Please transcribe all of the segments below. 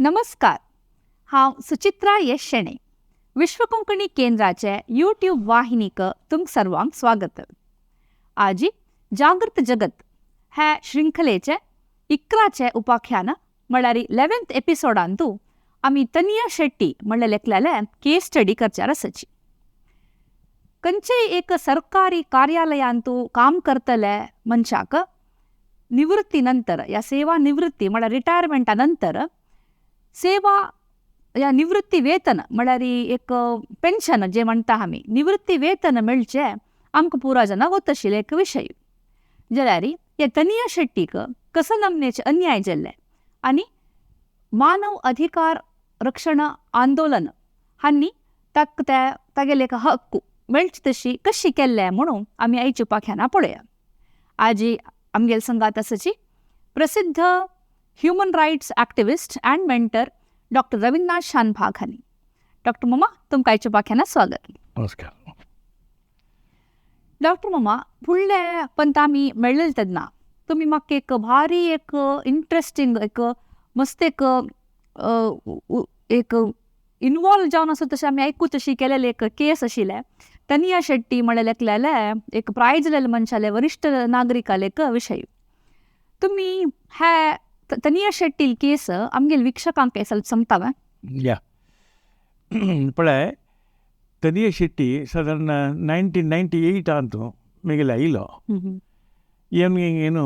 नमस्कार, हांव सुचित्रा यश शेणै. विश्व कोंकणी केंद्राचे यूट्यूब वाहिनीक तुमकां सर्वांक स्वागत. आजी जागृत जगत हे शृंखलेचे 11चे उपाख्यान म्हळ्यार 11th एपिसोडांतू आमी तनिया शेट्टी म्हणले लेखलेले केस स्टडी करच्यार आसाची. खंयचेय एक सरकारी कार्यालयांतू काम करतले मनशाक निवृत्ती नंतर या सेवा निवृत्ती म्हळ्यार रिटायरमेंटा नंतर सेवा या निवृत्ती वेतन म्हळ्यार एक पेन्शन जे म्हणटा आमी निवृत्ती वेतन मेळचें आमकां पुरा जाणां गोत आशिल्लें एक विशय. जाल्यार ह्या तनिया शेट्टीक कसो नमनेचे अन्याय जाल्ले आनी मानव अधिकार रक्षण आंदोलन हांणी ताका त्या तागेले एक हक्क मेळचे तशी कशी केल्ले म्हणून आमी आयच्या उपाख्यानां पळोवया. आजी आमगेले संगात आसाची प्रसिद्ध human rights activist and mentor doctor Ravindranath Shanbhag हांणी. डॉक्टर मामा, तुमकां आयच्या उपाख्यानात स्वागत. नमस्कार. डॉक्टर मामा, फुडले पंत आमी मेळ्ळे तेन्ना तुमी म्हाका एक भारी एक इंट्रस्टींग एक मस्त एक एक इनवॉल्व जावन आसा तशें आमी आयकूं तशी केलेले एक केस आशिल्ले तनिया शेट्टी म्हणलें लेखलेले एक प्राय जाल्ले मनशाले वरिश्ठ नागरिकाले एक विशय. तुमी हे तनिया शेट्टी केस आमगेले वीक्षकांक ಸ್ವಲ್ಪ सांगता? या पळय, तनिया शेट्टी सादारण 1998 मिगेले आयलो. ಏನು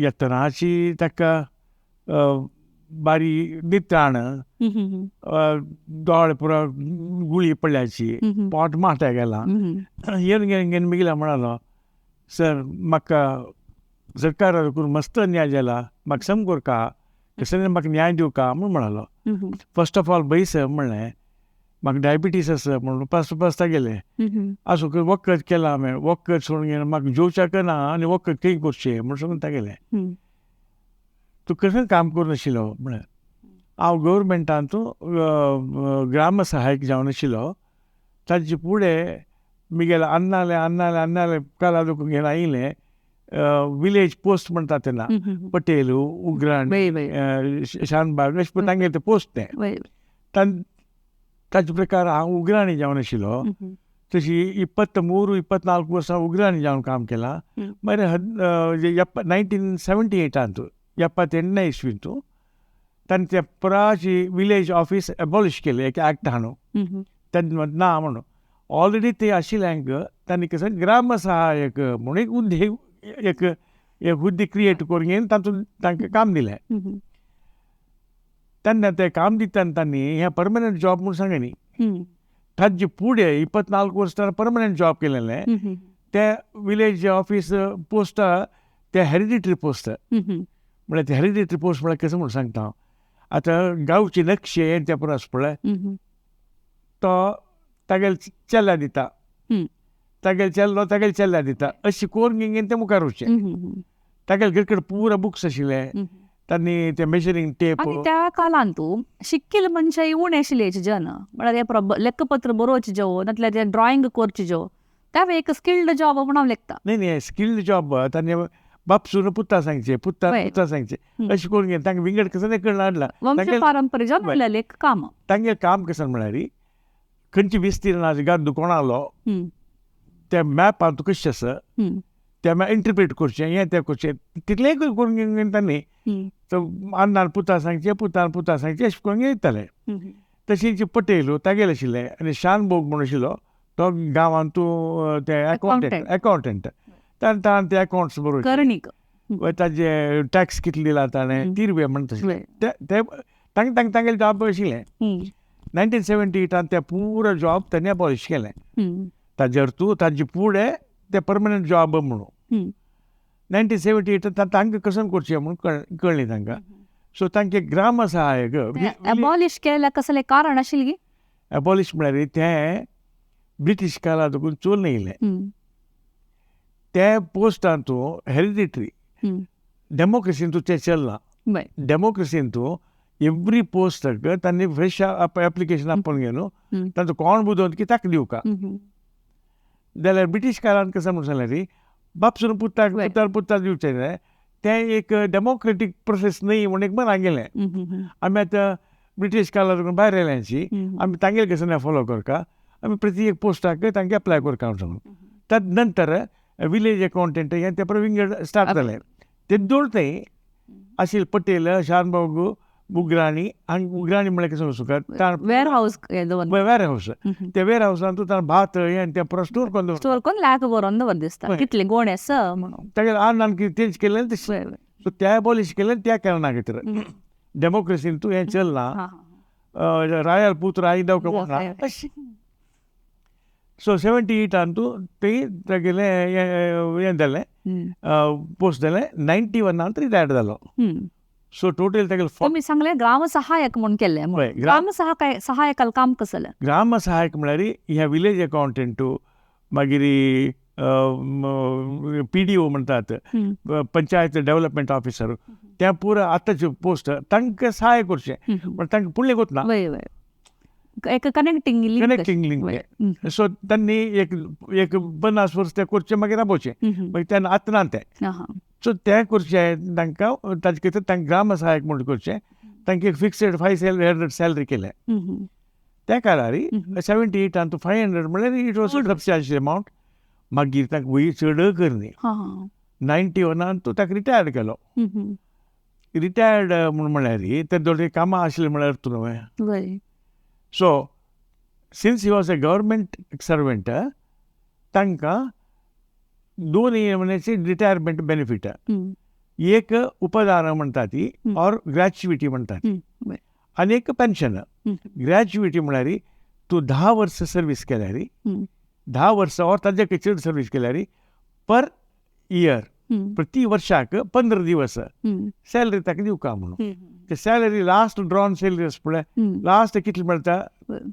ಎತ್ತನಾಚಿ ತಕ್ಕ ಬಾರಿ ನಿತ್ತಾಣ दोळे पुरा गुळी पडल्याची पोट माठ्या गेला. येवन मिगेल्या म्हणालो, सर म्हाका सरकारा करून मस्त न्याय जाला, म्हाका सम करका कसं म्हाका न्याय दिवका म्हूण म्हणालो. फर्स्ट ऑफ ऑल बैस म्हणलें म्हाका डायबिटीस आसा म्हणून उपास उपास गेले. आसूं वखद केलां हांवें, वखद सोडून गेलें म्हाका जेवच्याक ना आनी वखद खंय करचें म्हूण सांगून तागेलें. तूं कसलें काम करून आशिल्लो म्हळें, हांव गव्हर्मेंटांत ग्राम सहायक जावन आशिल्लो. ताजे फुडें मिगेले अन्नाले अन्नाले अन्नाले काला दुखून घेवन आयलें विलेज पोस्ट म्हणटा तेन्ना पटेल उग्राण शानबाग अशें करून तांगेलें तें पोस्ट तें. ताजे प्रकार हांव उग्राणी जावन आशिल्लो. तशी 23 24 वर्सां उग्राणी जावन काम केलां. मागीर 1978 78 इस्वींतू तांणी ते पुराची विलेज ऑफीस एबॉलिश केलें एक एक्ट हाडून. तेन्ना ना म्हणून ऑलरेडी ते आशिल्ल्यांक तांणी कसं ग्राम सहायक म्हणून एक उद्देग एक हुद्दे क्रिएट करून घेवन तातूंत तांकां काम दिलें. तेन्ना तें काम दितना तांणी हें परमनंट जॉब म्हूण सांगलें न्ही. ताजे फुडें 24 वर्सां परमनंट जॉब केलेलें ते विलेज ऑफीस पोस्ट ते हेरिडिटरी पोस्ट म्हळ्यार ते हेरिडिटरी पोस्ट म्हळ्यार कसं म्हूण सांगता हांव. आतां गांवचे नक्षे ते पुरो आसा पळय तो तागेले चेल्या दिता, तागेले चेल्लो तागेले चेल्या दिता, अशें करून घेवन ते मुखार वचचें. तागेले घरा कडेन पुरा बुक्स आशिल्ले, तांणी ते मेजरींग टेप. आनी त्या काळांतू शिक्किल मनशां उणें आशिल्ले जन म्हळ्यार लेखपत्र बरोवचें ज्यो नातल्यार ते ड्रॉइंग करचें ज्यो त्या एक स्किल्ड जॉब म्हणून हांव लेखता. न्ही न्ही स्किल्ड जॉब तांणी बापसून पुता सांगचें, पुता पुता सांगचें अशें करून घेवन तांकां विंगड कसं कडेन हाडला. वंश पारंपरे जावन एक काम. तांगेलें काम कसं म्हळ्यार खंयची विस्तीर्ण गांधू कोणालो त्या मॅपांत कशें आसा त्या मॅप इंटरप्रेट करचें हें तें करचें तितलेंय करून घेवन तांणी अन्नान पुता सांगचें, पुतान पुता सांगचें अशें करून घेताले. तशेंच पटेल तागेले आशिल्ले आनी शानभोग म्हणून आशिल्लो तो गांवांतू ते एकावंटंट ताणें ते अकावंट्स बरोवचे, ताजे टॅक्स कितले दिला ताणें तिरवे म्हणटा तशें ते तांकां तांगेलें जॉब आशिल्लें. 1978 ते पुरो जॉब तांणी एबॉलिश केलें. ताजे अर्थ ताजे फुडें ते परमनंट जॉब म्हणून 1978 तांकां कसं करचें म्हणून कळ्ळें तांकां. सो तांचे ग्राम सहायक एबॉलिश केल्यार कसलें कारण आशिल्लें? एबॉलिश म्हळ्यार तें ब्रिटीश काळार देखून चोरून येयलें ते पोस्टांतू हेरिडिटरी. डेमोक्रेसींतू तें चल्लां. डेमोक्रेसींतू एवरी पोस्टाक तांणी फ्रेश एप्लिकेशन आपोवन घेवन तांचो कोण बुदवंत की ताका दिवका. जाल्यार ब्रिटीश काळान कसं म्हूण सांगल्यार बापसून पुताक पुतार पुताक दिवचें तें एक डेमोक्रेटीक प्रोसेस न्ही म्हूण एक मनां गेलें. आमी आतां ब्रिटीश काळार भायर आयल्यांची आमी तांगेले कसं फॉलो करका, आमी प्रति एक पोस्टाक तांकां अप्लाय करका म्हणून. तद नंतर विलेज अकाउंटंट हें ते परत विंगड स्टार्ट जालें. ते दोन थंय आशिल्ले पटेल, शानभाग, उग्राणी. हांगा उग्राणी म्हळ्यार कसो सुका वेर हावस. वेर हावस, त्या वेर हावसान तूं ताणें भात हें तें परत स्टोर करून दवरता. स्टोर करून लाख बरोवन दवर दिसता कितले गोण आसा म्हणून. तागेले आन कितें चेंज केलें तशें. सो त्या एबॉलिश केलें त्या कारणा खातीर. डेमोक्रेसीन तूं हें चलना, रायाल पुत्र आई दवका अशें. सो 78 तूं थंय तागेलें हें जालें, पोस्ट जालें. 91 रिटायर्ड जालो. सो टोटल तागेले तुमी सांगलें ग्राम सहायक म्हणून केल्लें. ग्राम सहायकाल काम कसलें? ग्राम सहायक म्हळ्यार ह्या विलेज अकाउंटंटू, मागीर PDO म्हणटात, पंचायत डेव्हलपमेंट ऑफिसर, त्या पुरा आतांचे पोस्ट तांकां सहाय करचें, पण तांकां पुडलें कोतना एक कनेक्टिंग कनेक्टिंग लिंक. सो तांणी एक एक 50 वर्स तें करचें, मागीर राबोवचें, मागीर तेन्ना आतां ना तें. सो तें करचें तांकां, ताजे खातीर तांकां ग्राम सहायक म्हणून करचें. तांकां एक फिक्सड 500 सॅलरी केलें त्या काळार. 78 तूं 500 म्हळ्यार it was substantial amount. मागीर तांकां वयर चड करनी. 91 तूं ताका रिटायर्ड केलो. रिटायर्ड म्हूण म्हळ्यार ते दोळे कामां आशिल्लें म्हळ्यार तूं न्हय. So since he was a government servant, तांकां दोन म्हण्याचे रिटायरमेंट बेनिफीट, एक उपदान म्हणटा ती ऑर ग्रॅच्युइटी म्हणटा ती, आनी एक पेन्शन. ग्रॅच्युइटी म्हळ्यार तूं 10 वर्सां सर्वीस केल्यार, 10 वर्सां ऑर ताजे चड सर्वीस केल्यार पर इयर प्रति वर्साक 15 दिवस सॅलरी ताका दिवका म्हणून. ते सॅलरी लास्ट ड्रॉन सॅलरी आसा पळय, लास्ट कितली मेळटा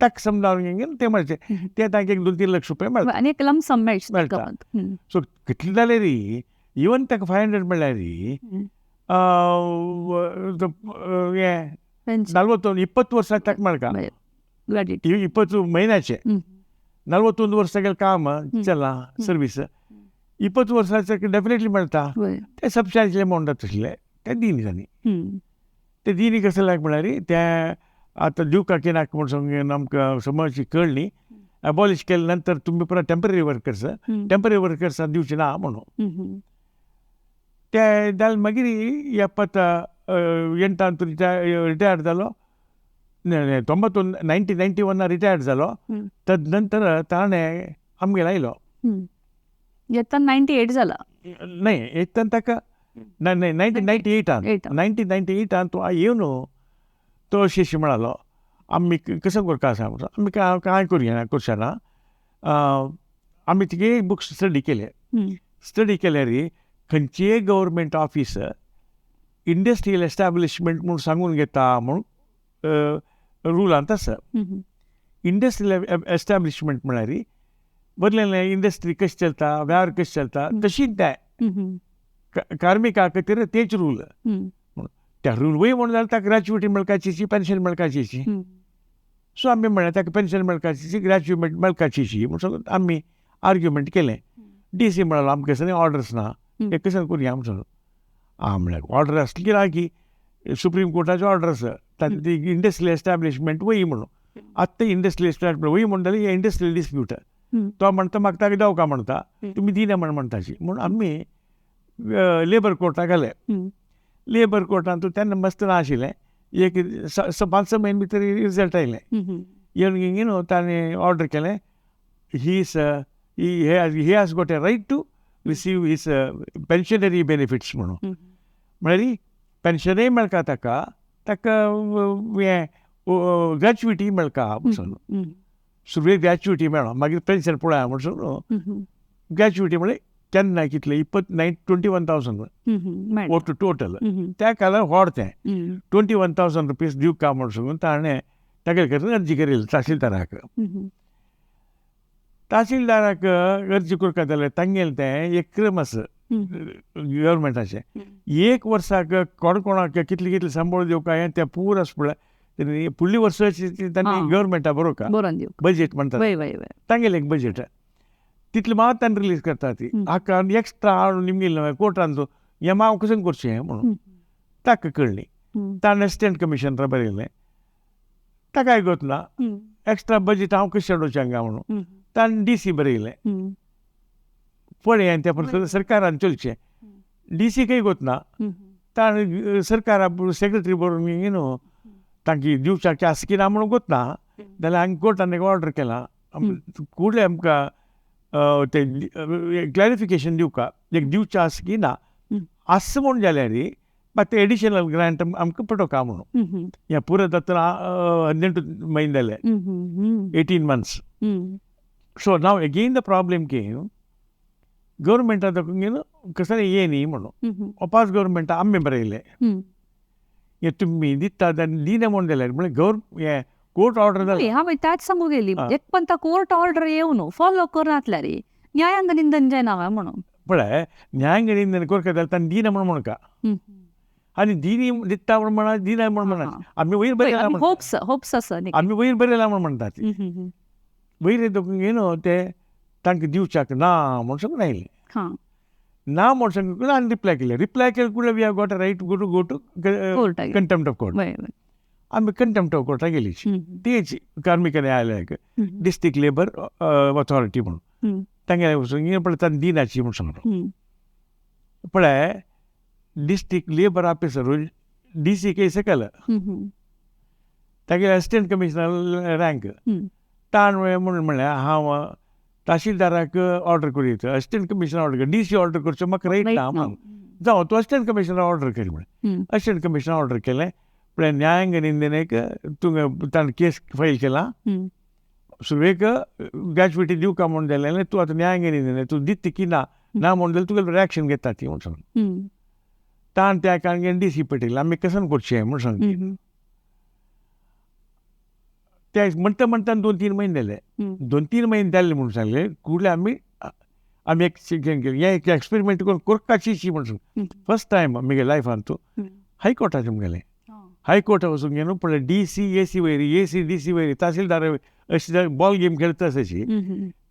ताका समजावन ते मेळचे, ते तांकां एक 2-3 लाख रुपया मेळटा आनी एक लमसम मेळटा. सो कितले जाल्यार इवन ताका 500 म्हळ्यार हें 41 वर्सां ताका मेळटा, 20 म्हयन्याचे 41 वर्सां तागेलें काम चल्लां सर्वीस, 20 वर्सांचे डेफिनेटली मेळटा. ते सबस्टॅन्शियल अमावंट आसले ते दिनी तांणी. ते दिनी कसले लायक म्हळ्यार ते आतां दिवका की नाका म्हूण सांग आमकां समजची कळ्ळी. एबॉलिश केले नंतर तुमी परत टेंपररी वर्कर्स, टेंपररी वर्कर्सां दिवचे ना म्हणून ते जालें. मागीर 78 रिटायर्ड जालो, 1991 रिटायर्ड जालो. तद नंतर ताणें आमगेर आयलो. 98 जाला न्हय येतना ताका 1998 1998 तो येवन तो अशें म्हणालो, आमी कसो करता आसा म्हणून. आमी कांय करुया करचे ना, आमी तिगे बुक्स स्टडी केले. स्टडी केल्यार खंयचेय गव्हर्मेंट ऑफिस इंडस्ट्रियल एस्टॅब्लिशमेंट म्हूण सांगून घेता म्हूण रुलांत आसा. इंडस्ट्रियल एस्टॅब्लिशमेंट म्हळ्यार बदलें इंडस्ट्री कशी चलता, वेव्हार कशें चलता तशी तें कार्मिका खातीर तेच रूल. त्या रूल वय म्हणून जाल्यार ताका ग्रॅच्युइटी मेळपाची, पेन्शन मेळपाची. सो आमी म्हणलें ताका पेन्शन मेळपाची, ग्रॅच्युइटी मेळपाची म्हूण आमी आर्ग्युमेंट केलें. DC म्हणालो आमकां कसले ऑर्डर्स ना, हे कशें करुया म्हूण. आं म्हळ्यार ऑर्डर आसली की ना की सुप्रीम कोर्टाचे ऑर्डर आसा, तांची ती इंडस्ट्रियल एस्टॅब्लिशमेंट वय म्हणून. आतां इंडस्ट्रियल एस्टॅब्लिशमेंट वय म्हणटाली हें इंडस्ट्रियल डिस्प्यूट. तो म्हणटा म्हाका ताका देवका म्हणटा, तुमी दिना म्हण म्हणटाची म्हूण आमी लेबर कोर्टाक घाले. लेबर कोर्टान तेन्ना मस्त ना आशिल्लें, एक 5-6 म्हयने भितर रिजल्ट आयलें. येवन न्हू ताणें ऑर्डर केलें, he has got a right to receive his pensionary benefits म्हणून. म्हळ्यार पेन्शनय मेळटा ताका, ताका हें ग्रॅच्युइटी मेळटा म्हणून. सुरवेक ग्रॅच्युइटी मेळ्ळो, मागीर पेन्शन पळया म्हणून. ग्रॅच्युइटी म्हळ्यार केन्ना कितले 21,000 ओट टोटल त्या काळार व्हड तें 21,000 रुपीज दिवका म्हूण सांगून ताणें तागेले खातीर अर्जी केली तहसीलदाराक. तहसीलदाराक अर्जी करता जाल्यार तांगेलें तें एक क्रम आसा गव्हर्मेंटाचें, एक वर्साक कोण कोणाक कितले कितले संबळ दिवका हें तें पूर आसा पळय. फुडल्या वर्साची तांणी गव्हर्मेंटा बरोवका बजेट म्हणटा तांगेलें एक बजेट तितलें मात तांणी रिलीज करता ती. हाका एक्स्ट्रा हाडून निमगेलें कोर्टान हें हांव कशें करचें म्हणून ताका कळ्ळी. ताणें असिस्टंट कमिशनर बरयलें, ताकाय गोत ना एक्स्ट्रा बजेट हांव कशें हाडोवचें हांगा म्हणून ताणें डी सी बरयलें पळय तें पण सरकारान चलचें डी सी काही गोत ना ताणें सरकारा सेक्रेटरी बरोवन न्हू तांकी दिवच्याक आसा की ना म्हणून गोत ना जाल्यार हांवें कोर्टान एक ऑर्डर केला कुडले आमकां ते क्लॅरिफिकेशन दिवका एक दिवचें आसा की ना आसा म्हूण जाल्यार मात ते एडिशनल ग्रांट आमकां पटोवका म्हणून हें पुरो जातना 18 म्हयने जाले 18 months. So now again the problem came गव्हर्मेंटा दाखोवन कसं ये न्ही म्हणून वापास गव्हर्मेंटा आमी बरयलें हें तुमी दिता दिना म्हणून जाल्यार म्हळ्यार हें कोर्ट ऑर्डर जालें. हांवें त्याच सांगू गेली एक पण कोर्ट ऑर्डर येवन फॉलो करनातल्यार न्यायांग निंदन जायना काय म्हणून पळय न्यायांग निंदन करता जाल्यार तांणी दिना म्हणून म्हणका आनी दिनी दिता म्हण म्हणा दिना म्हण म्हणा आमी वयर बरयला होप्स होप्स आसा आमी वयर बरयला म्हण म्हणटात वयर येतकून न्हू ते तांकां दिवच्याक ना म्हण सांगून आयलें ना म्हण सांगून आनी रिप्लाय केलें रिप्लाय केलें कुडले we have got a right go to go to contempt of court. आमी कंटेम्प्ट ऑफ कोर्टाक गेली तेच कार्मिक न्यायालयाक डिस्ट्रिक्ट लेबर ऑथॉरिटी म्हणून तांगेलें वचून पळय तांणी दिनाची म्हूण सांगलो पळय district labour officer D C K सकयल तागेले असिस्टंट कमिशनर रँक ताण म्हणून म्हणलें हांव तहसीलदाराक ऑर्डर करूं असिस्टंट कमिशनर ऑर्डर कर डी सी ऑर्डर करचो म्हाका रायट ना म्हणून जावं तूं असिस्टंट कमिशनर ऑर्डर कर म्हणलें असिस्टंट कमिशनर ऑर्डर केलें पळय न्यायांग निंदनेक तुवें ताणें केस फायल केला सुरवेक ग्रॅच्युटी दिवका म्हणून जालें तूं आतां न्यायांग निंदने तूं दिता की ना ना म्हणून जाल्यार तुगेलें रिएक्शन घेता ती म्हणून सांग ताण त्या कारण डी सी पेटयलें आमी कसन करचें म्हूण सांग ते म्हणटा म्हणटा 2-3 म्हयने जाले 2-3 म्हयने जाले म्हणून सांगले कुडले आमी आमी एक हें एक एक्सपेरिमेंट करून कोरकाची म्हूण सांग फर्स्ट टायम आमगे लायफान तूं हायकोर्टाचें गेलें हायकोर्टा वचून गेलो पळय डी सी ए सी वयर ए सी डी सी वयर तहसीलदार अशी बॉल गेम खेळटा अशी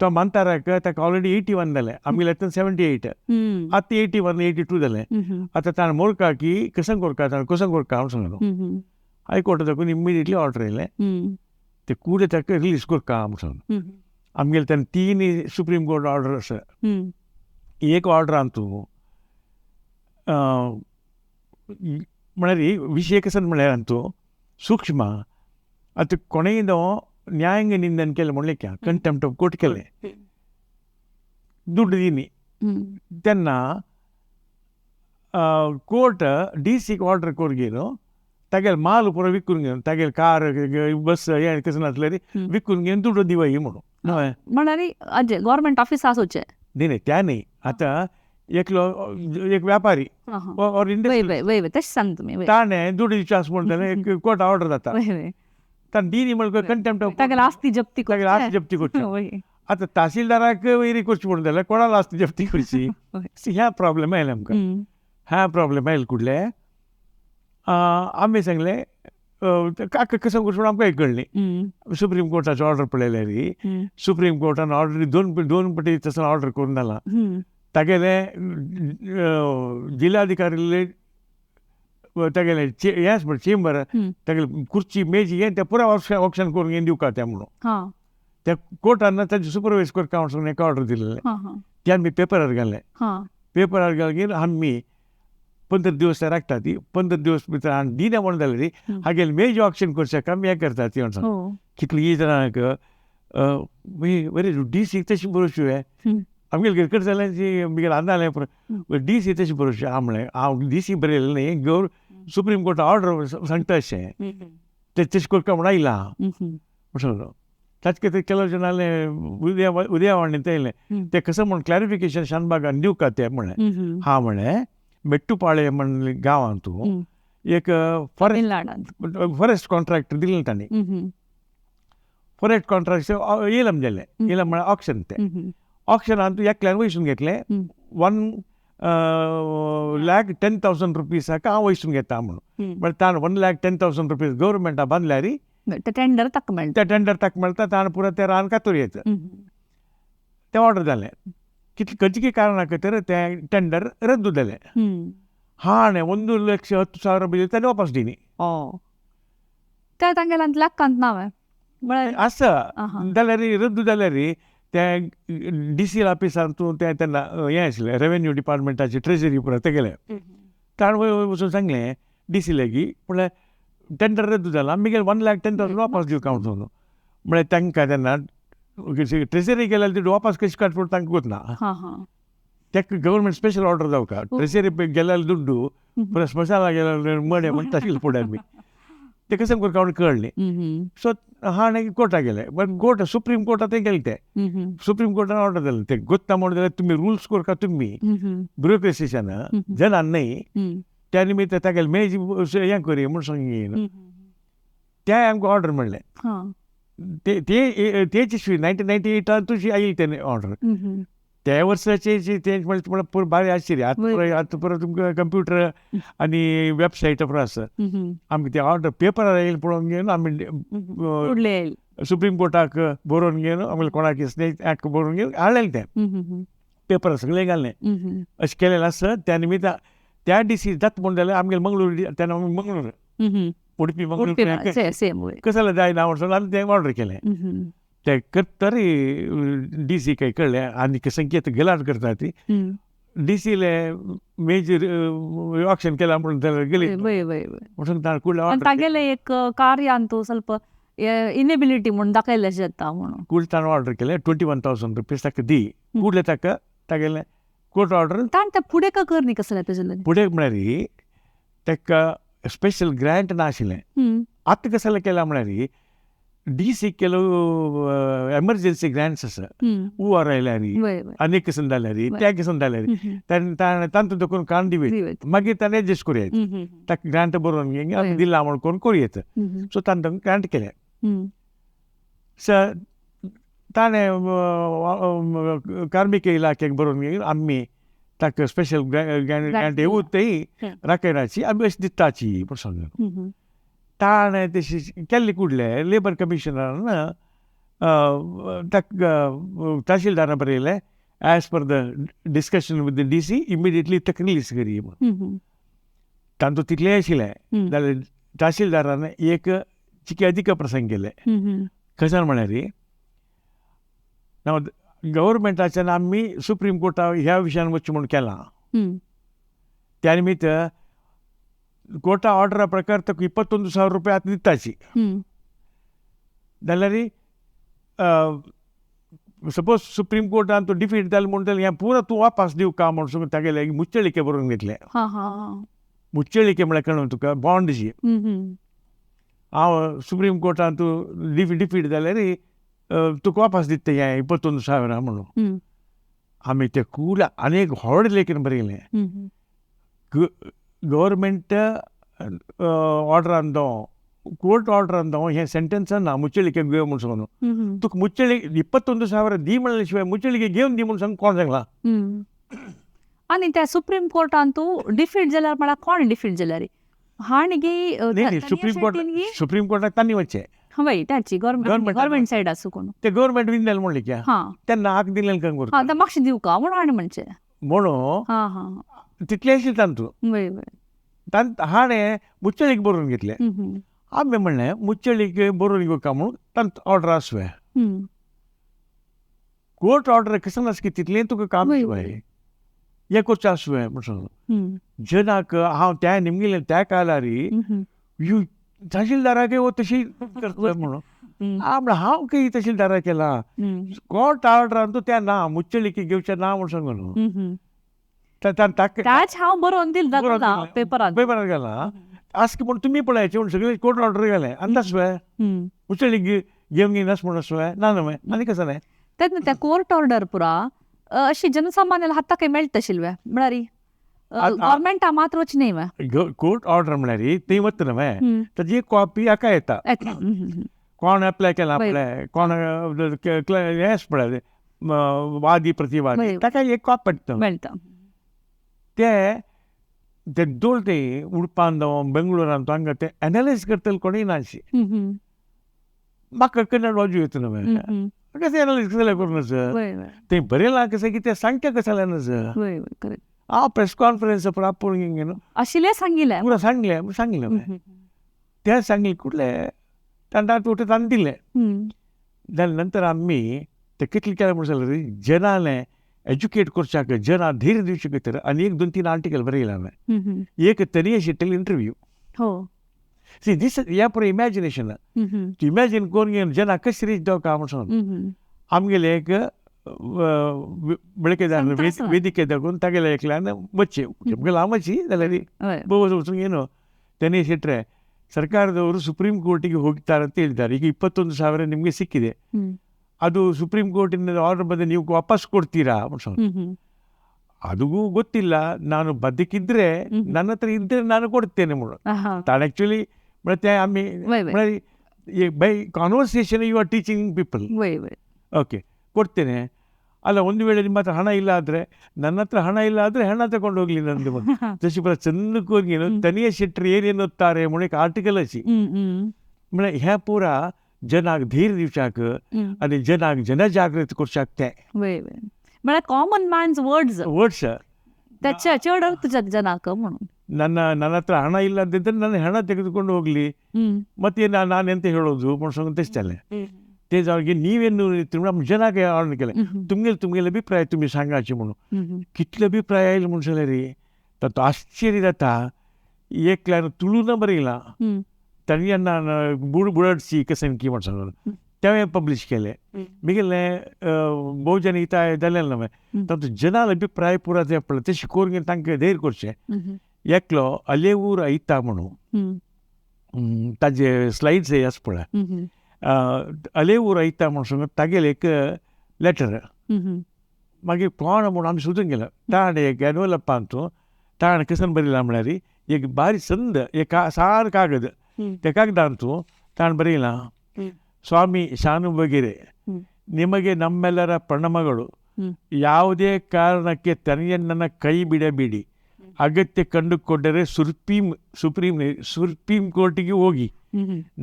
तो मानताराक ताका ऑलरेडी 81 जालें आमगेले 78 आतां 81 82 जालें आतां ताणें मोरका की कसं कोरका ताणें कसं कोरका हांव सांगलो हायकोर्टा दाखोवन इमिडिएटली ऑर्डर येयलें ते कुडे ताका रिलीज कोरका म्हूण सांगलो आमगेले ताणें 3 सुप्रीम कोर्ट ऑर्डर आसा एक ऑर्डरान तूं म्हळ्यार विशय कसं म्हळ्यार तूं सूक्ष्म आतां कोणेय न्यायांग निंदन केलें म्हणलें क्या कंटेम्प्ट ऑफ कोर्ट केलें दुड्ड दिनी तेन्ना कोर्ट डी सीक ऑर्डर करून घेवन तागेले माल पुरो विकून घेवन तागेले कार बस हें कसं नासल्यार विकून घेवन दुड्ड दिवय म्हणून हय म्हळ्यार अजें गव्हर्मेंट ऑफिस आसोचें न्ही न्ही त्या न्ही आतां एकलो एक व्यापारी ऑर इंडस्ट्री तशें सांग तुमी ताणें दुड्ड दिवचें आसा म्हणून जाल्यार एक कोर्ट ऑर्डर जाता ताणें दिनी म्हणल्यार कंटेम्प्ट ऑफ तागेले आस्ती जप्ती तागेले आस्ती जप्ती करची आतां तहसीलदाराक वयरी करची म्हणून जाल्यार कोणाला आस्ती जप्ती करची ह्या प्रॉब्लेम आयले आमकां ह्या प्रॉब्लेम आयले कुडले आमी सांगलें काका कसं करचें म्हणून आमकां कळ्ळें सुप्रीम कोर्टाचो ऑर्डर पळयल्यार सुप्रीम कोर्टान ऑर्डर दोन पटी तसो ऑर्डर करून जाला तागेले जिल्हाधिकारी तागेले हें चेंबर तागेले खुर्ची मेजी हें तें पुरा ऑप्शन करून घेवन दिवका तें म्हणून त्या कोर्टान ताजें सुपरवायज करता म्हणून एक ऑर्डर दिलेलें तें आमी पेपरार घालें पेपरार घालगीर आमी 15 दिवस राखता ती 15 दिवस भितर आनी दिना म्हणून जाल्यार हागेले मेज ऑक्शन करचे आमी हें करता ती म्हणून सांग कितली जाणांक बरें डी सी तशी बरोवच्यो हें आमगेले घर जाल्यार आमगेले आंदालें डी सी तशें बरोवचें हांव म्हणलें हांव डी सी बरयलें न्ही गवर सुप्रीम कोर्ट ऑर्डर सांगता अशें तें तशें करता म्हूण आयलां म्हूण सांगलो ताचे खातीर केलो जाणांलें उदयावाणी येयलें तें कसं म्हूण क्लॅरिफिकेशन शानबागान दिवका तें म्हणलें हांव म्हणलें मेट्टुपाळे म्हण गांवांत तूं एक फॉरेस्ट कॉन्ट्रॅक्ट दिलें तांणी फॉरेस्ट कॉन्ट्रॅक्ट येयलां जालें येयलां म्हळ्यार ऑक्शन तें ऑक्शनान तूं एकल्यान वयसून घेतलें 1,10,000 रुपीसाक हांव वयसून घेता म्हणून म्हळ्यार ताणें 1,10,000 रुपीज गव्हर्मेंटा बांदल्यार टेंडर ताका मेळटा तें टेंडर ताका मेळटा ताणें पुरो तें रान कातूर येता तें ऑर्डर जालें कितलें खंयचे कारणा खातीर तें टेंडर रद्द जालें हाणें 1,10,000 रुपये ताणें वापस दिली. त्या तांगेल्या लेखांत नांव म्हळ्यार आसा जाल्यार रद्द जाल्यार ते डी सी ऑफिसान तूं तें तेन्ना हें आशिल्लें रेवेन्यू डिपार्टमेंटाची ट्रेजरी पुरा ते गेले ताणें वयर वचून सांगलें डी सी लागी म्हळ्यार टेंडर रद्द जाला आमी 1 लाख 10,000 वापस दिवका म्हणून. म्हळ्यार तांकां तेन्ना ट्रेजरी गेल्यार ती वापस कशी काडटा म्हूण तांकां गोत ना. ताका गव्हर्मेंट स्पेशल ऑर्डर जावका ट्रेजरी गेल्यार दुड्डू पुरा स्मशाना गेल्यार मडें म्हणटा आशिल्लें फुडें आमी ते कशें करता म्हणून कळ्ळें. सो हाणें कोर्टा गेले बट कोर्ट सुप्रीम कोर्टात ते गेले ते सुप्रीम कोर्टान ऑर्डर दिलें ते गोत्ता म्हणून जाल्यार तुमी रुल्स करता तुमी ब्युरोक्रेसीच्यान जनान न्हय त्या निमित्त तागेले मेज हें करी म्हूण सांगी ते आमकां ऑर्डर मेळ्ळें. तेच इस्वी 1998 तुजी आयली तेन्ना ऑर्डर त्या वर्साचे ते म्हळ्यार बारी आश्चर्य. आतां आतां परत तुमकां कंप्युटर आनी वेबसायट पुरो आसा आमकां ते ऑर्डर पेपरार आयले पळोवन घेवन आमी सुप्रीम कोर्टाक बरोवन घेवन आमगे कोणाक स्नेक बरोवन घेवन हाडलेलें तें पेपर सगळें घाललें अशें केलेलें आसा. त्या निमित्त त्या डिसी जाता म्हूण जाल्यार आमगेले मंगळूर तेन्ना आमी मंगळूर उडपी मंगळूर कसले जायना म्हणून आमी तें ऑर्डर केलें. ते करतरी डी सी काय कळ्ळें आनी संकेत गलाट करता ती डी सीले मेजर ऑक्शन केला म्हणून गेली म्हणून ताणें तागेलें एक कार्यान तूं ಸ್ವಲ್ಪ इनेबिलिटी म्हणून दाखयलें जाता म्हणून कूडले ताणें ऑर्डर केलें 21,000 रुपीज ताका दी कूडले ताका तागेलें कोर्ट ऑर्डर ताणें तें फुडें का कर न्ही कसलें तेजें फुडें म्हळ्यार ताका स्पेशल ग्रांट नाशिल्लें. आतां कसलें केलां म्हळ्यार डी सी ಕೆಲವು एमर्जन्सी ग्रांट्स आसा उवार आयल्यार आनी किसन जाल्यार त्या किसन जाल्यार ताणें तांतूत करून काण दिवयत मागीर ताणें एडजस्ट करूं येता ताका ग्रांट बरोवन घेवन दिला म्हूण करून करूं येता. सो ताणें ग्रांट केलें. सो ताणें कार्मिक इलाख्याक बरोवन घेवन आमी ताका स्पेशल ग्रांट येवूत तेय राखयनाची आमी अशें दिताची म्हूण सांगून ताणें तशी केल्ले कुडले लेबर कमिशनरान ताका तहसीलदारान बरयलें as per the discussion with the D C immediately ताका रिलीज करी म्हूण. तांतूत तितलें आशिल्लें जाल्यार तहसीलदारान एक चिके अधिक प्रसंग केलें. कशें म्हळ्यार गव्हर्मेंटाच्यान आमी सुप्रीम कोर्टा ह्या विशयान वचचें म्हूण केलां. त्या निमित्त कोर्टा ऑर्डरा प्रकार ताका 21,000 रुपया आतां दिताची जाल्यार सपोज सुप्रीम कोर्टान तूं डिफीट जालें म्हूण जाल्यार हें पुरो तूं वापस दिवका म्हूण तागेलें मुच्चळिके बरोवन घेतलें. मुच्चळिके म्हळ्यार कळ्ळें तुका बॉन्डशी हांव सुप्रीम कोर्टान तूं डिफीट जाल्यार तुका वापस दिता हें 21,000 म्हणून. आमी ते कूल आनी एक व्हड लेखन बरयलें गव्हर्मेंट ऑर्डरान दव कोर्ट ऑर्डरान दव हें सेंटेन्सान ना मुच्चಳಿಕೆ घेव म्हूण सांगून तुका मुच्चಳಿ 21,000 दी म्हणले शिवाय मुच्चಳಿके घेवन दी म्हूण सांग कोण सांगला. आनी त्या सुप्रीम कोर्टान तूं डिफीट जाल्यार म्हळ्यार कोण डिफीट जाल्यार हाणगी सुप्रीम कोर्ट सुप्रीम कोर्टाक तांणी वचचें हय त्याची गव्हर्मेंट सायड आसूं कोण ते गव्हर्मेंट विन जालें म्हणलें की तेन्ना हाक दिलें कंग आतां मातशें दिवका म्हणून हाणें म्हणचें म्हणून तितलें आशिल्लें तांतूत हाणें मुच्चळीक बरोवन घेतलें. आमी म्हणलें मुच्चळीक बरोवन घेवका म्हणून तांत ऑर्डर आसुया कोर्ट ऑर्डर कशें नासकी तितलें तुका काम शिवाय हें करचें आसुया म्हूण सांगलो. जनाक हांव त्या निमगेलें त्या काळार तहसीलदाराक तशी करता म्हणून म्हणल्यार हांव खंय तहसीलदाराक केला कोर्ट ऑर्डरान तूं त्या ना मुच्चळिके घेवचें ना म्हूण सांगलो. हांव बरोवन दिल पेपरान पेपरान घाला आसकी म्हूण तुमी पळयाचे म्हूण सगळें कोर्ट ऑर्डर घालें आनी आसुया मुच्चळी घेवन घेयनास म्हूण आसुया ना न्हय आनी कसं न्हय तेन्ना त्या कोर्ट ऑर्डर पुरा अशी जनसामान्याला हाता काही मेळटा आशिल्लें म्हळ्यार गव्हर्मेंटा मात्र वच न्हय कोर्ट ऑर्डर म्हळ्यार ती वता न्हय ताजी कॉपी हाका येता कोण एप्लाय केला पळय कोण हें पळय वादी प्रतिवादी ताका एक कॉपी पडटा मेळटा. ते ते दोन ते उडपान जावं बेंगळुरान हांगा ते एनालायज करतले कोणूय नाशी म्हाका कन्नड बाजू येता न्हय कशें एनालायज कसलें करूं नज तें बरयलां कशें की तें सांगचें कसलें नज हांव प्रेस कॉन्फरन्स आपोवन घेवन आशिल्लें सांगिल्लें पुरो सांगलें सांगलें तें सांगलें कुठले तांकां उठत आनी दिलें. जाल्यार नंतर आमी ते कितले केलें म्हूण जाल्यार जनालें एज्युकेट करच्याक जना धैर्य दिवचे खातीर आनी एक 2-3 आर्टिकल बरयलें हांवें. एक तरी शेट्टील इंटरव्यू. हो सी दीस ह्या पुरो इमॅजिनेशन तूं इमॅजीन करून घेवन जना कशें रीच जावका म्हूण सांगून आमगेले एक बेळकेदार वेदिके दाखोवन तागेले एकल्यान वच्चे आमगेले हांव वची जाल्यार वचून घेवन तेणे शेट्रे ಸರ್ಕಾರದವರು ಸುಪ್ರೀಂ ಕೋರ್ಟಿಗೆ ಹೋಗ್ತಾರೆ ಅಂತ ಹೇಳಿದ್ದಾರೆ. ಈಗ 21,000 ನಿಮಗೆ ಸಿಕ್ಕಿದೆ, ಅದು ಸುಪ್ರೀಂ ಕೋರ್ಟಿನ ಆರ್ಡರ್ ಬಂದರೆ ನೀವು ವಾಪಸ್ ಕೊಡ್ತೀರಾ? ಅದೂ ಗೊತ್ತಿಲ್ಲ, ನಾನು ಬದುಕಿದ್ರೆ ನನ್ನ ಹತ್ರ ಇದ್ದರೆ ನಾನು ಕೊಡ್ತೇನೆ. ತಾನು ಆ್ಯಕ್ಚುಲಿ ಮತ್ತೆ ಆಮಿ by conversation you are teaching people. Okay, ಕೊಡ್ತೇನೆ. ಅಲ್ಲ, ಒಂದು ವೇಳೆ ನಿಮ್ಮ ಹತ್ರ ಹಣ ಇಲ್ಲ ಆದರೆ, ನನ್ನ ಹತ್ರ ಹಣ ಇಲ್ಲ ಆದರೆ ಹಣ ತಗೊಂಡು ಹೋಗ್ಲಿ ನಂದು. ತಶಿಪುರ ಚಂದಕ್ಕೆ ಹೋಗಿ ತನಿಯ ಶೆಟ್ಟರು ಏನೇನುತ್ತಾರೆ ಮೊಳಕ್ಕೆ ಆರ್ಟಿಕಲ್ ಹಚ್ಚಿ म्हळ्यार ह्या पुरा जनाक धीर दिवच्याक आनी जनाक जनजागृती करच्याक ते म्हळ्यार कॉमन मॅन्स वर्ड्स वर्ड्स त्याच्या चड अर्थ ಜನಾಕ म्हणून. ನನ್ನ ನನ್ನ ಹತ್ರ ಹಣ ಇಲ್ಲ ಅಂತಿದ್ದರೆ ನನ್ನ ಹಣ ತೆಗೆದುಕೊಂಡು ಹೋಗಲಿ, ಮತ್ತೆ ನಾನು ಎಂತ ಹೇಳೋದು म्हणून तेच ते जावन की ನೀವೇನು ನಮ್ಮ ಜನಾक ऑर्डर केलें, तुमगेले तुमगेले अभिप्राय तुमी सांगाचे म्हणून. कितले अभिप्राय आयले म्हूण जाल्यार तातूंत आश्चर्य जाता. एकल्यान तुळून बरयलां, तांणी बुड बुडटची कसनकी म्हण सांगून तें पब्लिश केलें. मिगेलें भोवजन हिताय जालें ना तातूंत जनाल अभिप्राय पुरा ते पळय ते शिकोवन तांकां धैर्य करचें. एकलो अलेवूर ऐता म्हणून ताजे स्लायड्स हे आसा पळय, अलेवूर ऐता म्हूण सांगून तागेलें एक लेटर. मागीर कोण म्हूण आमी सोदून गेले, ताणें एक एनवलपांतू ताणें कसन बरयलां म्हळ्यार एक बारीक संद एक सार कागद, त्या कागदांतू ताणें बरयलां, ಸ್ವಾಮಿ ಶಾನುಭಗಿರೆ, ನಿಮಗೆ ನಮ್ಮೆಲ್ಲರ ಪ್ರಣಮಗಳು. ಯಾವುದೇ ಕಾರಣಕ್ಕೆ ತನಿಯಣ್ಣನ ಕೈ ಬಿಡಬೇಡಿ. ಅಗತ್ಯ ಕಂಡುಕೊಂಡರೆ ಸುಪ್ರೀಂ ಸುಪ್ರೀಂ ಸುಪ್ರೀಂ ಕೋರ್ಟಿಗೆ ಹೋಗಿ.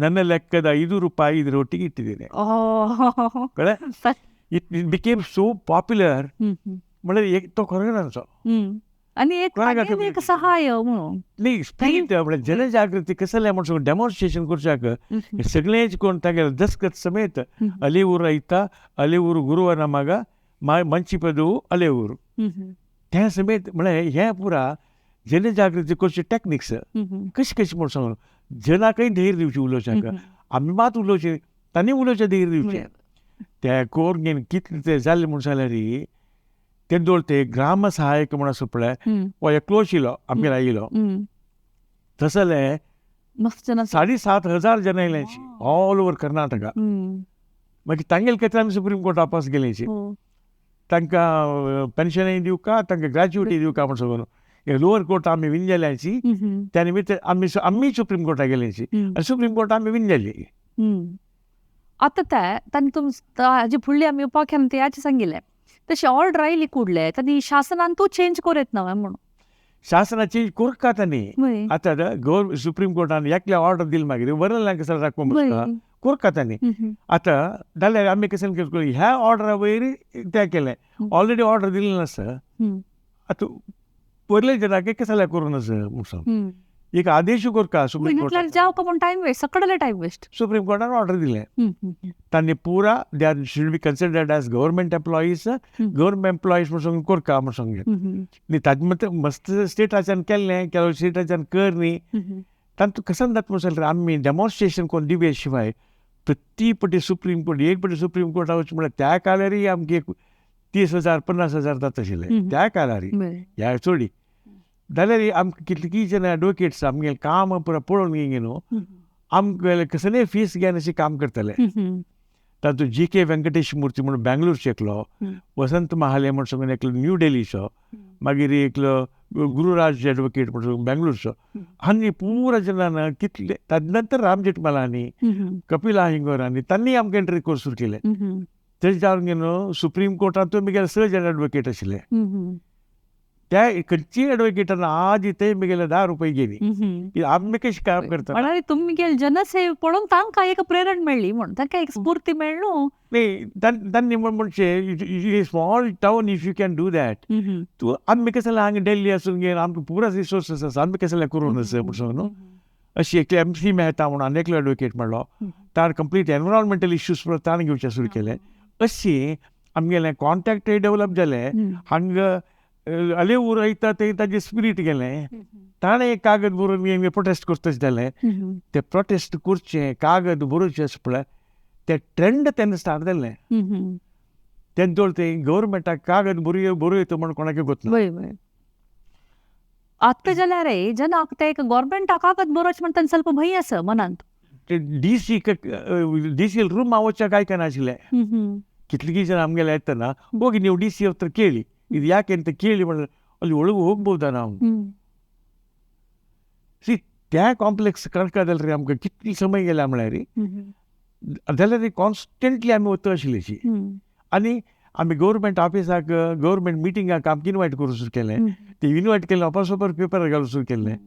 ನನ್ನ ಲೆಕ್ಕದ 5 ರೂಪಾಯಿ ಇದರೊಟ್ಟಿಗೆ ಇಟ್ಟಿದ್ದೇನೆ. It became so popular म्हळ्यार एक तो खरो आनी एक सहाय म्हणून न्ही स्पिरीट म्हळ्यार जनजागृती कसलें म्हण सांगून डेमॉन्स्ट्रेशन करच्याक सगळेच कोण तागेले दस्खत समेत अलेऊर ऐता, अलेऊर गुरुवನ ಮಗ, ಮಂಚಿಪದವು ಅಲೆಊರು त्या समेत. म्हळ्यार हें पुरा जनजागृती करचे टॅक्निक्स कशें कशें म्हूण सांगून जनाकय धैर्य दिवचें उलोवच्याक. आमी मात उलोवचें, तांणी उलोवचें धैर्य दिवचें. ते कोर घेवन कितलें तें जालें म्हूण जाल्यार तेदोळ ते ग्राम सहायक म्हूण आसा पळय, हो एकलो आशिल्लो आमगेर आयिल्लो, तसले 7,500 जण आयले ऑल ओवर कर्नाटका. मागीर तांगेले खातीर आमी सुप्रीम कोर्ट वापस गेलीं. तांकां पेन्शनय दिवका, तांकां ग्रॅच्युटी दिवका म्हूण सांगून लोअर कोर्ट आमी विन जाल्याची. त्या निमित्त आमी आमी सुप्रीम कोर्टाक गेल्याची आनी सुप्रीम कोर्ट आमी विन जाली. आतां ते तांणी तुम हाजे फुडली आमी उपाख्यान ते हाचें सांगिल्लें, तशें ऑर्डर आयली कुडले तांणी शासनान तूं चेंज करूं येत ना म्हणून. शासना चेंज करका तांणी. आतां गव्हर्मेंट सुप्रीम कोर्टान एकल्या ऑर्डर दिली मागीर वरल्यान कसो राखूंक बसता करका तांणी. आतां जाल्यार आमी कशें केलें, ह्या ऑर्डरा वयर तें केलें. ऑलरेडी ऑर्डर दिल्ली नासता, आतां वयले जनाक कसलें करूं नासता म्हूण सांग एक आदेश करका सुप्रीम कोर्टान. जावका म्हूण टायम वेस्ट, सगळें टायम वेस्ट. सुप्रीम कोर्टान ऑर्डर दिलें तांणी पुरा they are should be considered as government employees. Government employees म्हूण सांगून करका म्हूण सांगलें. न्ही ताजे मत मस्त स्टेटाच्यान केल्लें, ಕೆಲವು स्टेटाच्यान कर न्ही. तांतूं कसन जाता म्हूण सांगलें, आमी डेमॉन्स्ट्रेशन करून दिवया शिवाय प्रति पटी सुप्रीम कोर्ट एक पटी सुप्रीम कोर्टा वचूं म्हळ्यार त्या काळारय आमगे 30,000 50,000 जाता आशिल्लें त्या काळार. ह्या चोडी जाल्यार आमकां कितलीं जण एडवोकेट्स आमगेलें काम पुरा पळोवन घेवन न्हू आमकां कसलेय फीस घेवन अशें काम करताले. तातूंत जी के वेंकटेश मूर्ती म्हणून बेंगलोरचो एकलो, वसंत महाले म्हण सांगून एकलो न्यू डेलीचो, मागीर एकलो गुरुराज एडवोकेट म्हण सांगून बेंगलोरचो, आनी पुरा जणांना कितले. ताजे नंतर राम जेठमलानी, कपिल आहिंगोरांनी तांणी आमकां एंट्री कोर्स सुरू केले. तशें जावन न्हू सुप्रीम कोर्टांतूय म्हगेले 6 जण एडवोकेट आशिल्ले. त्या खंयचीय एडवोकेटान आज ते म्हगेले 10 रुपये गेली. आमी कशें काम करता म्हळ्यार तुमगेले जनसेवे पळोवन तांकां एक प्रेरणा मेळ्ळी म्हूण, तांकां एक स्फूर्ती मेळ्ळी न्हू. न्ही तांणी म्हणचें small town if you can do that, तूं आमी कसलें हांगा डेल्ली आसून घेवन आमकां पुरा रिसोर्सीस आसा, आमी कसलें करूं नजो म्हूण सांगून न्हू. अशी एकली एम सी मेहता म्हणून आनी एकलो एडवोकेट म्हणलो, ताणें कंप्लीट एनवायरमेंटल इश्यूज ताणें घेवचें सुरू केलें. अशी आमगेलें कॉन्टॅक्टय डेवलप जालें. हांगा अलेऊर वयता ते ताजें स्पिरीट गेलें. ताणें एक कागद बरोवन प्रोटेस्ट करता जालें. ते प्रोटेस्ट करचें, कागद बरोवचें अशें पळय ते ट्रेंड तेन्ना स्टार्ट जालें. तेन्ना ते गव्हर्मेंटाक कागद बरोय बरोयता म्हण कोणाकय गोत ना. आतां जाल्यार रे जनाक ते एक गव्हर्मेंटाक कागद बरोवचें म्हण तांकां ಸ್ವಲ್ಪ भंय आसा मनांत. D C D C room वच्चाक आयकनाशिल्लें. कितलीं ಜನ ಆಮ್ಗೆಲ್ಲ ಆಯ್ತನ ಹೋಗಿ ನೀವು ಡಿ ಸಿ ಹತ್ರ ಕೇಳಿ ಇದು ಯಾಕೆ ಅಂತ ಕೇಳಿ ಮಾಡಿದ್ರೆ ಅಲ್ಲಿ ಒಳಗೆ ಹೋಗ್ಬೋದಾ ನಾವು? ಸಿ त्या कॉम्प्लेक्स कळका जाल्यार रे आमकां कितली समय गेल्या म्हळ्यार जाल्यार कॉन्स्टंटली आमी वता आशिल्ली. आनी आमी गव्हर्मेंट ऑफिसाक गव्हर्मेंट मिटिंगाक आमकां इनवायट करूंक सुरू केलें. ते इनवायट केलें अपासोपर पेपर घालूंक सुरू केल्लें.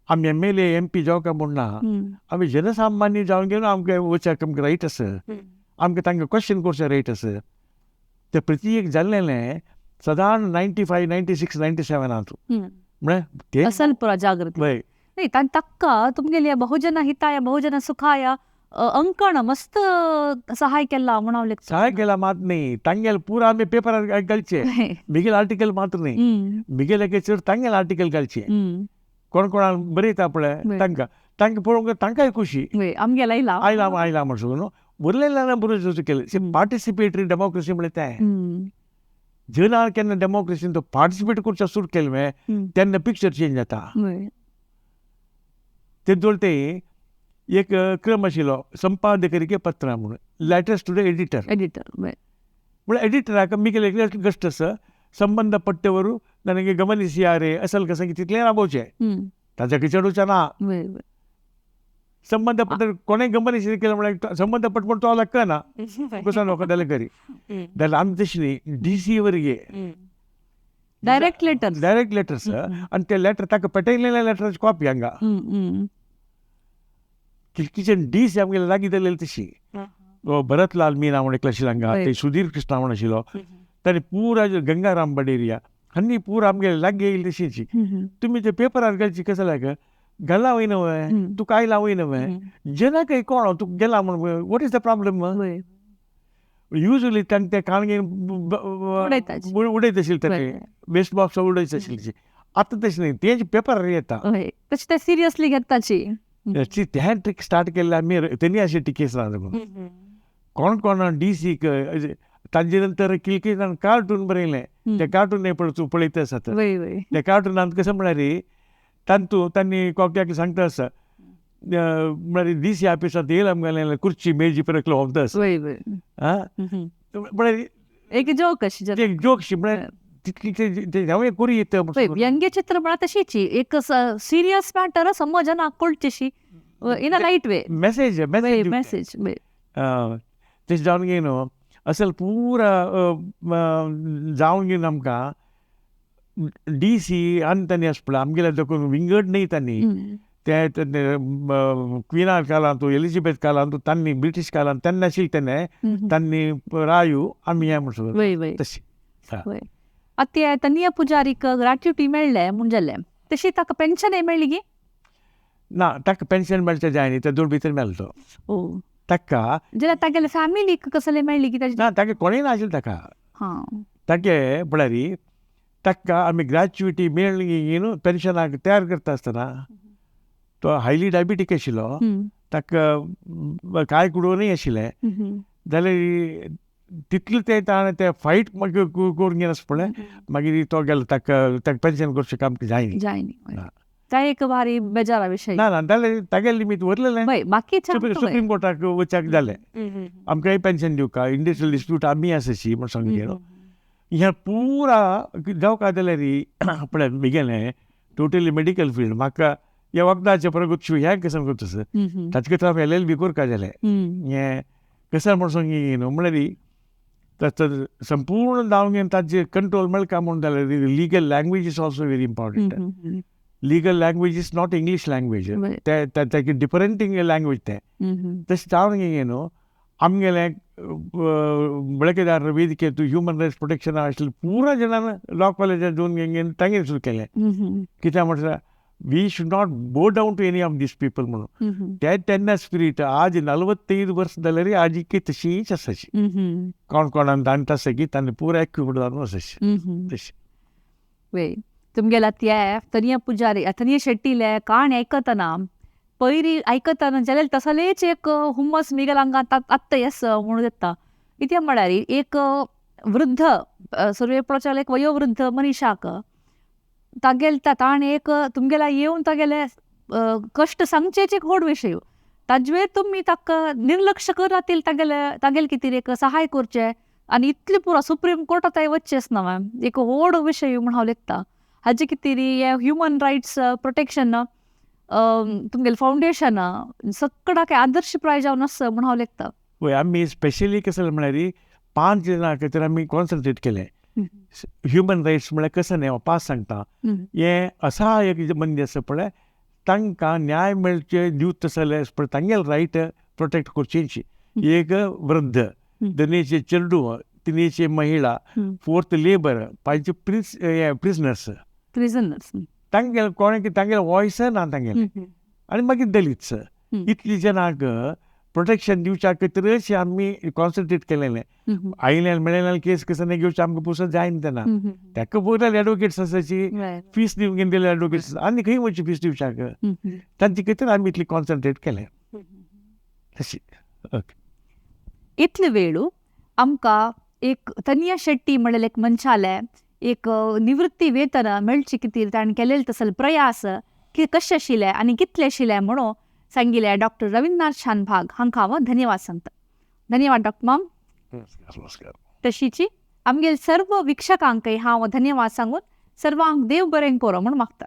आमी M L A M P जावंक म्हूण ना, आमी जनसामान्य जावन गेलो आमकां वचपाक आमकां रायट आसा, आमकां तांकां क्वेश्चन करचें रायट आसा. ते प्रति एक जाल्लें सदां 95 96 97 म्हळ्यार ते असल पुरा जागृती. वय नाही तांकां तुमगेले बहुजन हिताय बहुजन सुखाय अंकण मस्त सहाय केला म्हण हांव लेखता. सहाय केला मात न्ही, तांगेले पुरा आमी पेपरार घालचे, मिगेल आर्टिकल मात्र न्ही, मिगेले चड तांगेले आर्टिकल घालचे. कोण कोणाक बरयता पळय तांकां तांकां पळोवंक तांकांय खुशी आमगेले आयला आयला आयला म्हण न्हू उरलेल्या बरोवचें केलें. पार्टिसिपेटरी डेमोक्रेसी म्हळ्यार तें जना केन्ना डेमोक्रेसीन तो पार्टिसिपेट करचें सुरू केलें तेन्ना पिक्चर चेंज जाता. तेदोळ ते एक क्रम आशिल्लो संपादकरिके पत्रां म्हणून, letters to the editor. Editor म्हळ्यार एडिटराक मिगेले कश्ट आसा ಸಂಬಂಧಪಟ್ಟವರು ನನಗೆ ಗಮನಿಸಿಯಾರೆ ಅಸಲ್ ಕಸಂಗಿ तितलें राबोवचें, ताच्या चडूचें ना. संबंधपट्ट कोणें गमनिसी केलें म्हळ्यार संबंधपट म्हण तो लागना कसो लोकां जाल्यार करी जाल्यार आमी तशें न्ही, डी सी वरगे डायरेक्ट लेटर डायरेक्ट लेटर्स आनी ते लेटर ताका पेटयलेल्या लेटराची कॉपी हांगा किचन डी सी आमगेले लागीं जाल्लेली तशी. भरतलाल मीना म्हण एकलो आशिल्लो हांगा, ते सुधीर कृष्णा म्हण आशिल्लो, ताणें पुरा गंगाराम बडेरिया हांणी पुरा आमगेले लागीं येयली तशीची. तुमी ते पेपरार घालची कसं लाग घाला वयना वय तुका आयला वयना वय जनाकय कोण तुका गेला म्हण what is the problem. Usually तांकां ते काणगे उडयत आशिल्ले, ताणें वेस्ट बॉक्स उडयत आशिल्ली. आतां तशें न्ही, तेज पेपरार येता तशें ते सिरियसली घेताची. तें ट्रीक स्टार्ट केल्लें आमी तेणी अशें टिकेस ना कोण कोण डी सीक ताजे नंतर किलकिटान कार्टून बरयलें. ते कार्टून पळय तूं पळयत आसात. ते कार्टूनांत कशें म्हळ्यार तांतू तांणी कोक्याक सांगता आसा म्हळ्यार डी सी ऑफिसांत येयला आमगेलें कुर्ची मेजी परत व्हंवता आसा म्हळ्यार एक जोक अशी एक जोक अशी म्हळ्यार तितली ते हांव करूं येता. व्यंग्यचित्र म्हळ्यार तशीची एक सिरियस मॅटर समजनाक कळचेशी in a light way message message message तशें जावन गे न्हू असल पुरा जावन घेवन आमकां डी सी आनी तांणी आसा पळय आमगेले देखून विंगड न्ही तांणी ते क्विना कालांतू एलिझाबेथ कालांतू तांणी ब्रिटीश कालांत तेन्ना आशिल्लें तेन्ना तांणी रायू आमी हें म्हणसर तशी. आतां तनिया पुजारीक ग्रॅट्युटी मेळ्ळें म्हूण जालें, तशी ताका पेन्शनय मेळ्ळी गी? ना, ताका पेन्शन मेळचें जाय न्ही, ते दोन भितर मेळ्ळो ताका. जाल्यार तागेले फॅमिलीक कसलें मेळ्ळी की? ना, ताका कोणूय नाशिल्लें ताका. ताके म्हळ्यार ताका आमी ग्रॅच्युटी मेळ्ळी न्हू पेन्शनाक तयार करता आसतना तो हायली डायबिटीक आशिल्लो, ताका कांय कुडोवनय आशिल्लें. जाल्यार तितलें तें ताणें तें फायट मागीर करून गेलें पळय, मागीर तो गेलो ताका ताका पेन्शन करचें काम जायना जायना. ते एक भारी बेजारा विशय. ना ना, जाल्यार तागेलें लिमीट उरलेलें बाकी सुप्रीम कोर्टाक वचपाक जालें आमकांय पेन्शन दिवका, इंडस्ट्रियल डिस्प्यूट आमी आसा म्हण सांगून गेलो. ह्या पुरा जावका जाल्यार पळय म्हगेलें टोटली मेडिकल फिल्ड, म्हाका ह्या वखदाचें प्रगत ह्या कसम करता आसा ताचे खातीर हांव एल एल बी करपा जालें. हें कशें म्हण सांग न्हू म्हळ्यार ताचो संपूर्ण जावन घेवन ताजेर कंट्रोल मेळका म्हूण जाल्यार legal language is also very important. Legal language is not English language, ते डिफरंट लँग्वेज तें. तशें जावन गे न्हू आमगेलें ಬಳಕೆदारರ ವೇದಿಕೆ ह्युमन रायट्स प्रोटेक्शन आशिल्लें पुरा जाणान लॉ कॉलेजान दोन गेन तांगेर सुरू केलें. कित्याक म्हटल्यार We should not bow down to any of these people म्हणून. ते तेन्ना स्पिरीट आज 45 वर्स जाल्यार आजिकय तशीच आसाची. कोण कोणान तांकां आसा की तांणी पुरा एक्विप्ड जावन आसाची तशी. वे तुमगेला त्या तनिया पुजारी तनिया शेट्टीले काणी आयकतना पयरी आयकतना जाल्यार तसलेच एक हुम्मस मिगेल आंगात आत्तां येस म्हणून येता. कित्याक म्हळ्यार एक वृद्ध सुर्वेपळच्या एक वयोवृद्ध मनीशाक तागेल ताणें एक तुमगेला येवन तागेले कश्ट सांगचेच एक व्हड विशय. ताजेर तुमी ताका निर्लक्ष करातील तागेले तागेले कितें एक सहाय करचें आनी इतलें पुरो सुप्रीम कोर्टांत वचचेंच ना मॅम एक व्हड विशय म्हूण हांव लेखता. हाजे कितें हें ह्युमन रायट्स प्रोटेक्शन तुमगेलें फावंडेशन सगळ्याक आदर्शप्राय जावन आसा म्हूण हांव लेखता. वय आमी स्पेशली कशें जालें म्हळ्यार 5 जाणां खातीर आमी कॉन्सन्ट्रेट केलें. ह्युमन रायट्स म्हळ्यार कशें न्ही हांव 5 सांगता. हें असहाय मनीस आसा पळय तांकां न्याय मेळचे दिवता जाल्यार पळय तांगेले रायट प्रोटेक्ट करचेची. एक वृद्ध, दोनीचे चेडूं, तिनीचे महिला, 4th labour, 5 prisoners. Prisoners. तांगेले कोणें तांगेले वॉयस ना तांगेले. आनी मागीर दलित्स. इतली जाणांक प्रोटेक्शन दिवच्या खातीरच आमी कॉन्सन्ट्रेट केलेलें. आयल्यान मेळ्ळें केस कसं घेवचें आमकां पुसत जायना तेन्ना. ताका पयलीं एडवोकेट्स आसाची फीस दिवंक गेले एडवोकेट्स आनी खंय वचची फीस दिवच्याक तांचे खातीर आमी इतली कॉन्सन्ट्रेट केलें. तशी ओके. इतले वेळू आमकां एक तनिया शेट्टी म्हणलें एक मनशालें एक निवृत्ती वेतन मेळचे खातीर ताणें केलेले तसले प्रयास की कशें आशिल्ले आनी कितले आशिल्ले म्हणून सांगिल्ले डॉक्टर रविंद्रनाथ शानभाग हांकां हांव धन्यवाद सांगता. धन्यवाद डॉक्टर माम. नमस्कार. तशीची आमगेले सर्व वीक्षकांकय हांव धन्यवाद सांगून सर्वांक देव बरें करो म्हूण मागता.